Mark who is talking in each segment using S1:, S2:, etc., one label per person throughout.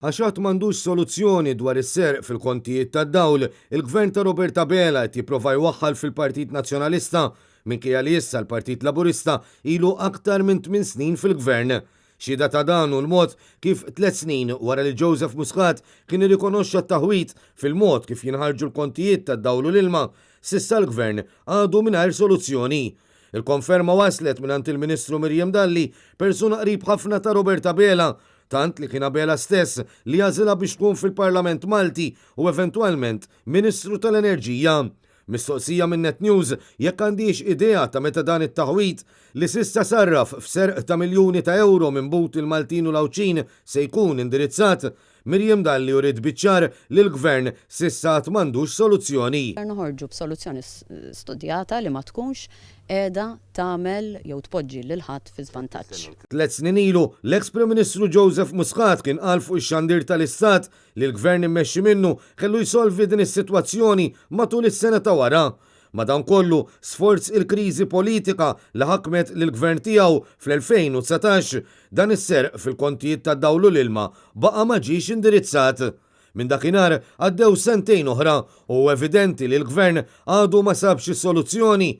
S1: Għax għad m'għandux soluzzjoni dwar is-serq fil-kontijiet tad-dawl, il-Gvern ta' Robert Abela qed jipprova jwaħħal fil-Partit Nazzjonalista, minkejja li issa l-Partit Laburista ilu aktar minn tminn snin fil-Gvern. Xhieda ta' dan hu l-mod kif tliet snin wara li Joseph Muscat kien irrikonoxxa t-taħwid fil-mod kif jinħarġu l-kontijiet tad-dawl u l-ilma, s'issa l-Gvern għadu mingħajr soluzzjoni. Il-konferma waslet mingħand il-Ministru Miriam Dalli, persuna qrib ħafna ta' Robert Abela, tant li kien Abela stess li għażilha biex tkun fil-Parlament Malti u eventwalment Ministru tal-Enerġija. Mistoqsija minn Net News jekk għandhiex idea ta' meta dan it-taħwid, li s'issa sarraf f'serq ta' miljuni ta' ewro minn but il-Maltin u l-Għawdxin se jkun indirizzat, Miriam Dalli uriet biċ-ċar li l-Gvern s'issa għad m'għandux soluzzjoni.
S2: Ser noħorġu b'soluzzjoni studjata li ma tkunx qiegħda tagħmel jew tpoġġi lil ħadd fi żvantaġġ.
S1: Tliet snin ilu, l-eks Prim Ministru Joseph Muscat kien qal fuq ix-xandir tal-Istat li l-Gvern immexxi minnu kellu jsolvi din is-sitwazzjoni matul is-sena ta' wara. Madankollu, sforz il-kriżi politika li ħakmet lill-Gvern tiegħu fl-2019, dan is-serq fil-kontijiet tad-dawl u l-ilma baqa' ma ġiex indirizzat. Minn dakinhar għaddew sentejn oħra u hu evidenti li l-Gvern għadu ma sabx is-soluzzjoni.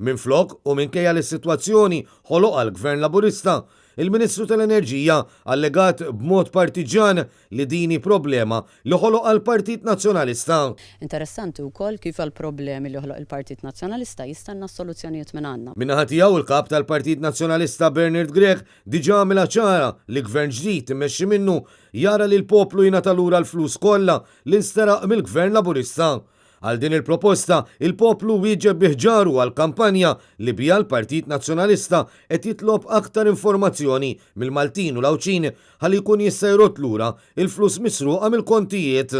S1: Minflok, u minkejja li s-sitwazzjoni ħoloqha l-Gvern Laburista, il-Ministru tal-Enerġija allegat b'mod partiġġan li din hi problema li ħoloqha l-Partit Nazzjonalista.
S2: Interessanti wkoll kif għall-problemi li ħoloq il-Partit Nazzjonalista jistenna s-soluzzjonijiet mingħandna.
S1: Min-naħa tiegħu, il-Kap tal-Partit Nazzjonalista Bernard Grech diġà għamilha ċara li Gvern ġdid immexxi minnu jara li l-poplu jingħata lura l-flus kollha li nsteraq mill-Gvern Laburista. Għal din il-proposta, il-poplu wieġeb bi ħġaru għall-kampanja li biha l-Partit Nazzjonalista qed jitlob aktar informazzjoni mill-Maltin u l-Għawdxin ħalli jkun jista' jrodd lura l-flus misruqa mill-kontijiet.